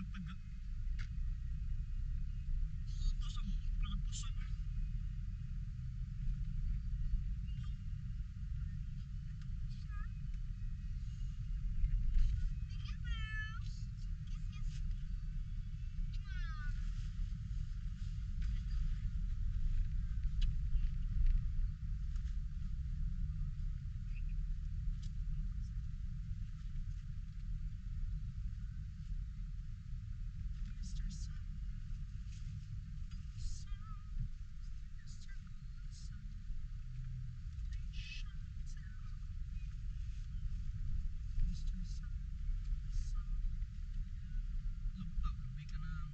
Taga. Pusang, pusang. Mr. Sun, Sun, Mr. Golden Sun, please shine down on me. Mr. Sun, Sun. Lupa, grabe ka na.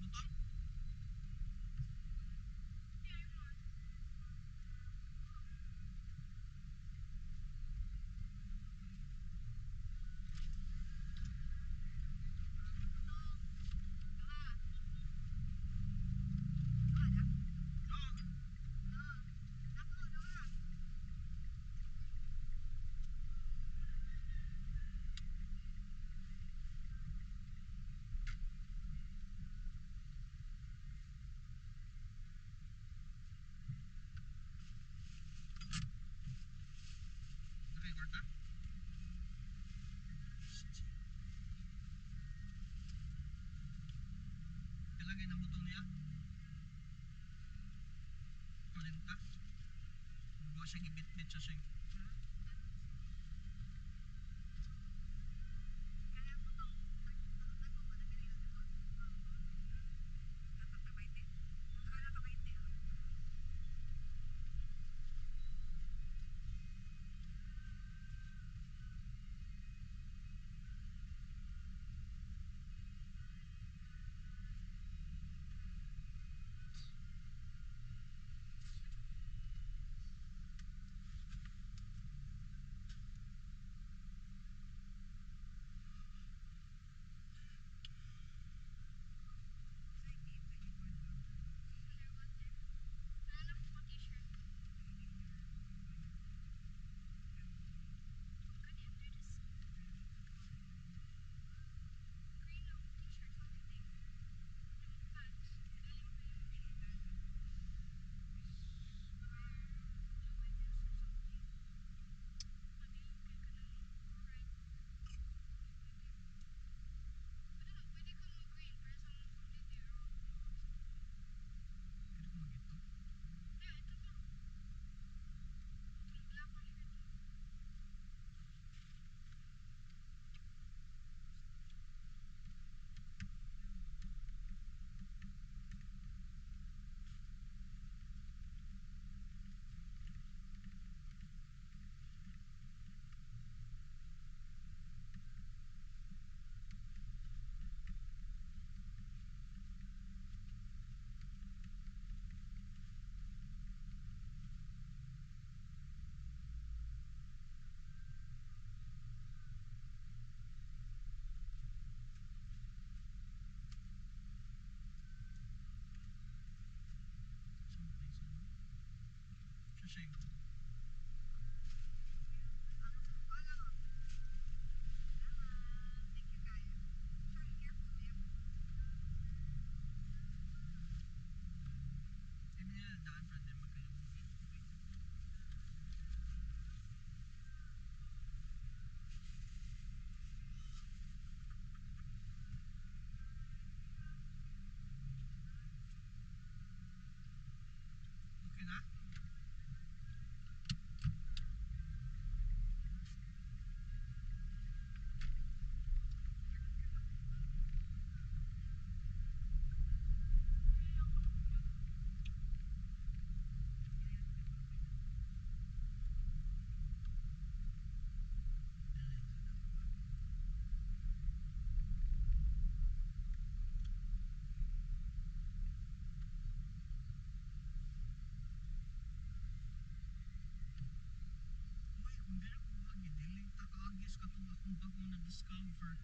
Butong? Yeah, I want. No! Naka-record ta? Shit. Ilagay na butong niya. 40. Buwa siya gibit-bit siya siya. T-shirt. Kani under the sea. Green o t-shirt something. Yung pants. Galing pa yung or something. Pabilin kay ka ng right. Pwede. Pwede na, pwede ka mag-green para sa mga community or blue or something. Pwede ko mag-ito. Yeah, ito lang. Itong black na shirt mo. Something, something. Siya. Hindi nila daan pa din magkalabugin. Okay na? Uy, kung dili ko wagi, dili ta kaagis katong akong bagong na-discover.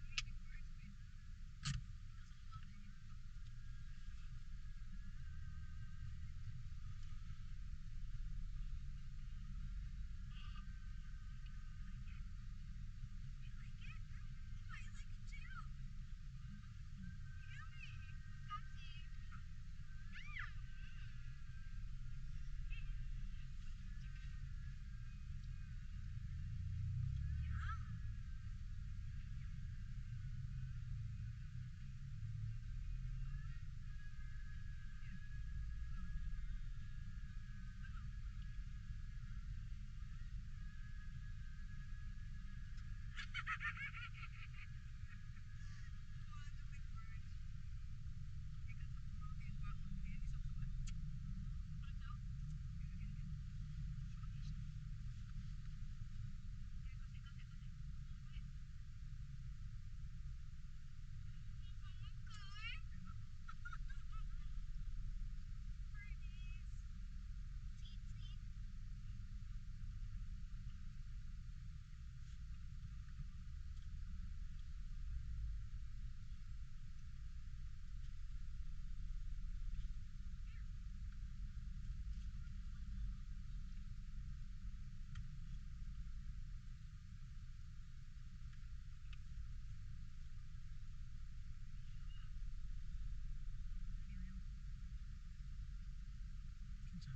Kinsa?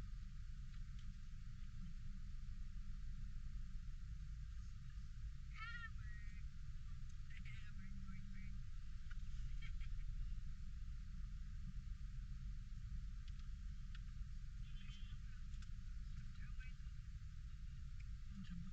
Kinsa ba?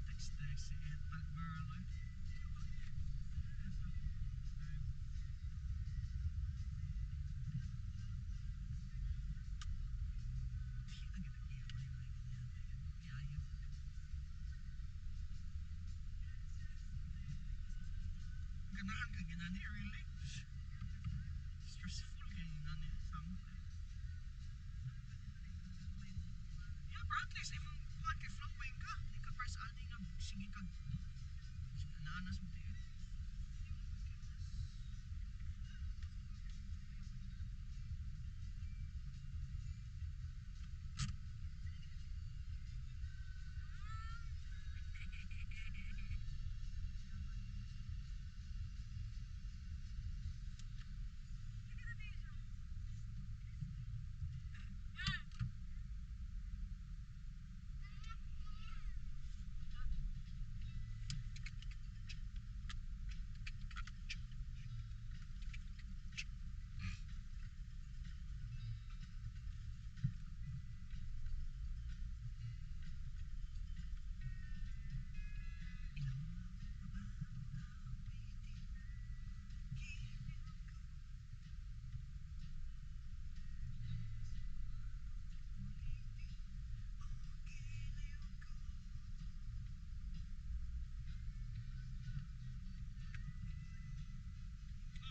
Text si Ed girl eh. Ganahan ka ginani, really? Stressful kay ginani sa. Yeah, pero at least imong kuan kay flowing ka. Di ka press ani nga sige kag nanas mo tiyo.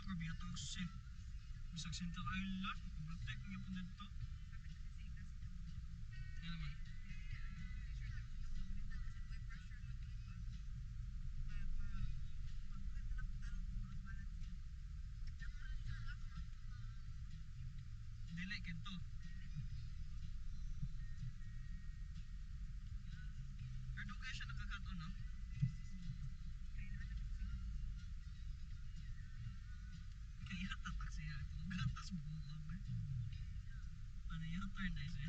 Grabe yata ako sa bisag Central Island. Overtake nga po dito. Ano naman? Dili kito. Pero dugay siya nakakaton, no? Kaya tatak siya. Gatas buo ba? Ano yung turn na siya?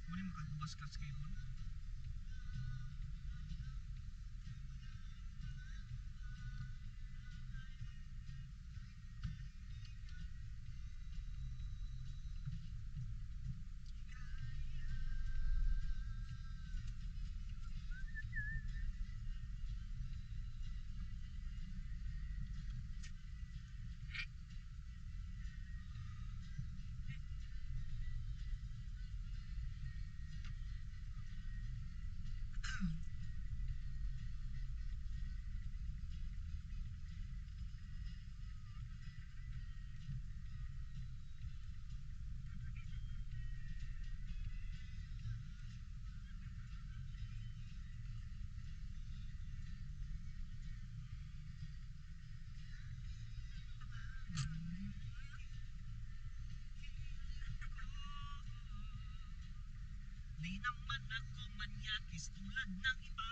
Muna makagubas clutch cable. Di naman ako manyakis tulad ng iba.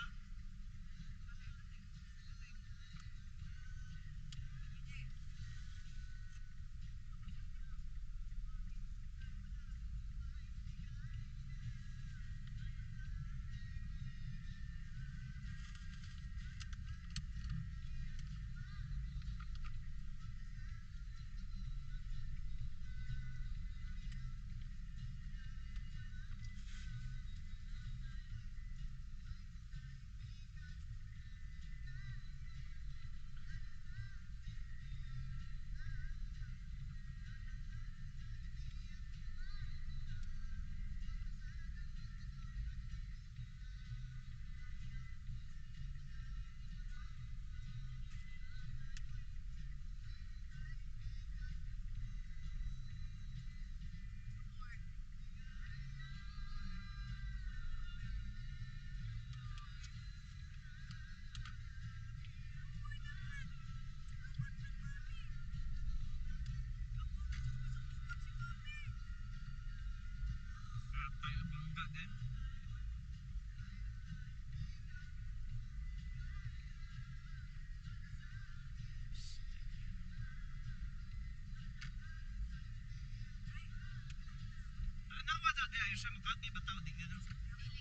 Atay, bangga din. Nawa daw di ay siya makati ba tao di gano'n? Dili.